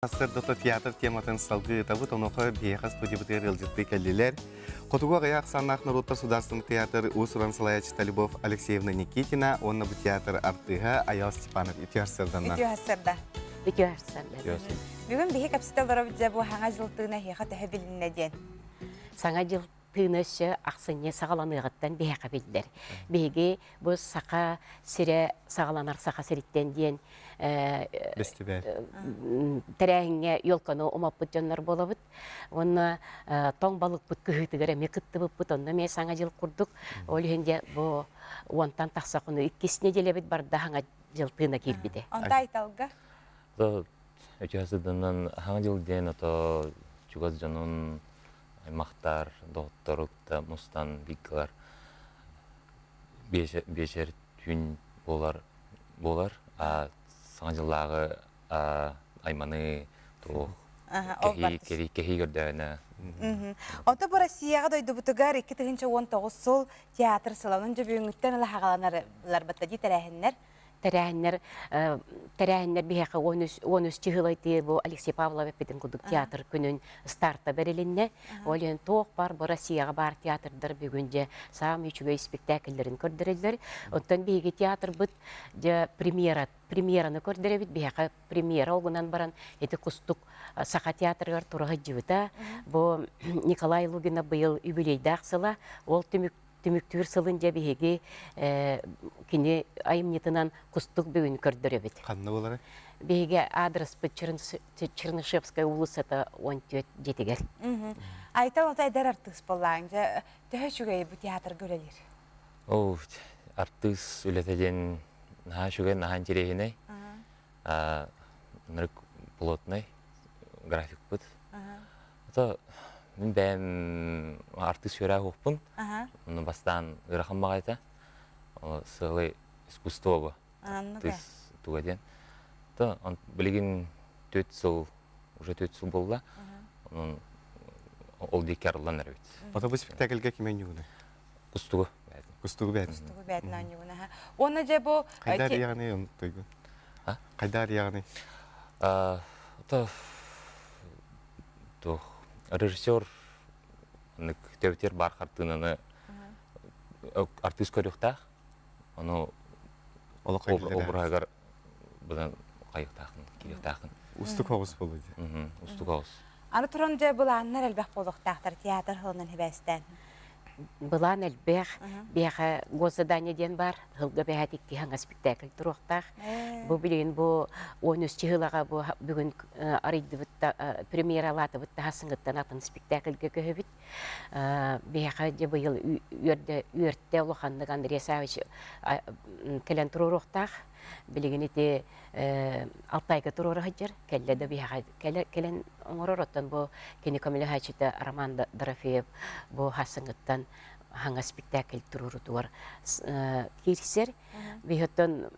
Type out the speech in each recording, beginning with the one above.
Сарсыардата театр тематын салгыы ыытабыт. Онуоха биһиэхэ студиябытыгар ыалдьыттыы кэллилэр. Хотугу аҕыйах ахсааннаах норуоттар судаарыстыбаннай театр уус-уран салайааччыта Любовь Алексеевна Никитина уонна бу театр артыыһа Айал Степанов үтүө сарсыарданна. Үтүө сарсыарда. Үтүө сарсыарда. Бүгүн биһи кэпсэтэ олоробут дьэ бу Саҥа дьыл тыына эһиэхэ төһө билиннэ диэн. Саҥа дьыл тыына өссө ахсынньы саҕаланыаҕыттан биһиэхэ биллэр. Биһиги бу Саха сирэ саҕаланар Саха сириттэн диэн Бэстибээл. тэрээһиҥҥэ елканы умаппыт дьоннор буолабыт. Уонна тоҥ балыкпыт кыһыытыгар эмиэ кыттыбыппыт, онно эмиэ Саҥа дьыл курдук. Ол иһин дьэ бу уонтан тахса хонуу иккис нэдиэлэбит барда Саҥа дьыл тыына киирбитэ. Онто Айталга? Үтүө сыданан Саҥа дьыл диэн ото чугас дьонун аймахтар, доҕоттору кытта мустан бииргэлэр биэчэр түүн буолар буолар. Саҥа дьыллааҕы айманыы туох кэһии кэһии көрдөөнө. Ото бу Россияҕа дойдубутугар 2019 сыл театр сыла. Онон дьэ бүгүҥҥүттэн ыла хаҕаланар дии тэрээһиннэр. Тэрээһиннэр тэрээһиннэр биһиэхэ 13 чыһылай бу Алексей Павлов эппитин курдук театр күнүн старта бэрилиннэ. Ол иһин туох бар бу Россияҕа баар театрдар бүгүн дьэ саамай үчүгэй спектакльлэрин көрдөрөллөр. Оттон биһиги театрбыт дьэ премьера премьераны көрдөрөбүт. Биһиэхэ премьера ол гынан баран ити Кустук Саха театрыгар тура сылдьыбыта. Бу Николай Лугина быйыл юбилейдаах сыла. Ол түмүк түмүктүүр сылын дьэ биһиги кини айымньытынан Кустук бүгүн көрдөрөбүт. Ханна буоларый? Биһиги аадырыспыт Чернышевская уулуссата 14 дьиэтигэр. Айтал ото эдэр артыыс буоллаҕыҥ дьэ төһө үчүгэй бу театрга үлэлиир? Оо, артыыс үлэтэ диэн наһаа үчүгэй, наһаа интэриэһинэй. Ынырык плотный графикпыт. Ото мин бэйэм артыыс үөрэх уохпун. Ону бастаан ыарахан баҕайыта. Сыалы искусство бу. Артыыс туга диэн. То билигин төрт сыл, уже төрт сыл буолла. Онон ол диэки арыллан эрэбит. Ото бу спектакльга ким оонньуугунай? Кустугу. Кустугу бэйэтин. Кустугу бэйэтин оонньуугуна. Уонна дьэ бу Хайдар яғны тойгун. Хайдар яғны. Ото туох режиссер нык төбөтүгэр баар хартыынаны артыыс көрүөхтээх. Ону обраһыгар быдан хайыктаахын, киириэхтаахын. Устук оҕус буолуо дии. Устук оҕус. Аны туран дьэ былааннар элбэх буолуохтаахтар театр сылынан хибээстээн. Былаан элбэх. Биһиэхэ госзадание диэн баар. Сылга бэһээт икки хаҥа спектакль туруохтаах. Бу билигин бу 13 чыһылаҕа бу бүгүн арыйдыбыт премьералаатыбыт таһасыҥыттан атын спектакльга көһөбүт. Биһиэхэ дьэ быйыл үөрдэ үөртэ улаханнык Андрей Савич кэлэн туруоруохтаах. Билигин ити Алтайга туруора сылдьар. Кэллэ да биһиэхэ кэлэн оҥорор. Оттон бу кини көмөлөһөөччүтэ Роман Дорофеев бу хассыҥыттан хаҥа спектакль туруорутугар киирсэр. Биһиэттэн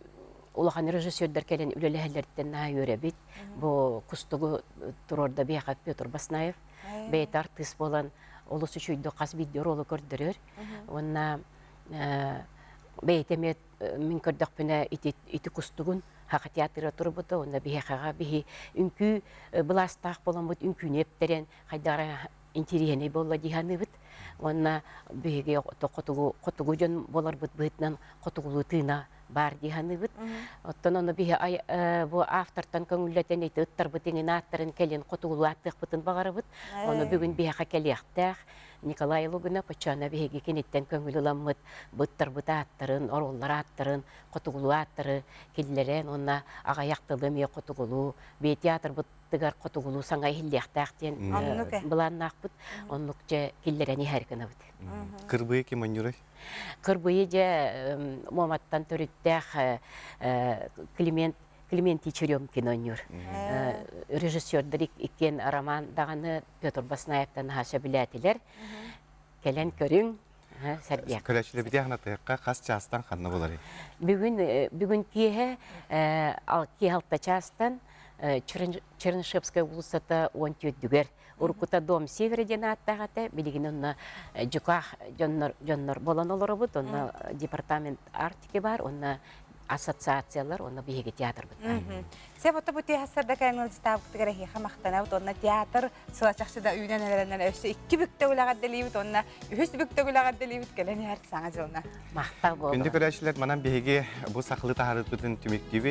улахан режиссердар кэлэн үлэлэһэллэриттэн наһаа үөрэбит. Бу Кустугу туруорда биһиэхэ Петр Баснаев. Бэйэтэ артыыс буолан олус үчүйдүк хас биирдии оруолу көрдөрөр. Уонна бэйэтэ эмиэ мин көрдөхпүнэ ити ити кустугун Саха театра турбута уонна биһиэхэҕэ биһи үҥкүү былаастаах буоламмыт үҥкүүнү эптэрэн хайдах эрэ интириэһинэй буолла дии саныыбыт уонна биһиги хотугу хотугу дьон буоларбыт быһыытынан хотугулуу тыына баар дии саныыбыт. Оттон ону биһи бу автортан көҥүллэтэн ити ыттарбыт иҥин ааттарын кэлин хотугулуу ааттыахпытын баҕарабыт. Ону бүгүн биһиэхэ кэлиэхтээх Николай Лугина Почана биһиги киниттэн көҥүл ыламмыт быттарбыт ааттарын, оруоллар ааттарын, хотугулуу ааттары киллэрэн уонна аҕыйах тылы эмиэ хотугулуу бэйэ театрбытыгар хотугулуу саҥа иһиллиэхтээх диэн былааннаахпыт. Оннук дьэ киллэрэн иһэр гынабыт. Кырбыйы ким онньуруй? Кырбыйы дьэ Муоматтан төрүттээх Климент Климентий Черемкин оонньуур. Режиссердар иккиэн Роман даҕаны Петр Баснаевтан наһаа сөбүлээтилэр. Кэлэн көрүҥ, сэргиэх. Көрөөччүлэрбитин анатыахха хас чаастан ханна буларый? Бүгүн бүгүн киэһэ киэһэ алта чаастан Чернышевская уулуссата 14-дүгэр уруккута Дом Севера диэн ааттаах этэ. Билигин онно дьукаах дьоннор дьоннор буолан олоробут. Онно департамент Арктики бар, онно ассоциациялар уонна биһиги театрбыттан. Сеп ото бу тиэхсэрдэ кэлэн ыалдьытаабытыгар эһиэхэ махтанабыт уонна театр сыла чахчы да үүнэн эрэнэн өссө икки бүктэ үлэҕэрдэлиибит уонна үһүс бүктэ үлэҕэрдэлиибит кэлэн иһэр саҥа дьылына. Махтал буолуо. Күндү көрөөччүлэр, манан биһиги бу сахалыы таһаарыытын түмүктүүбүт.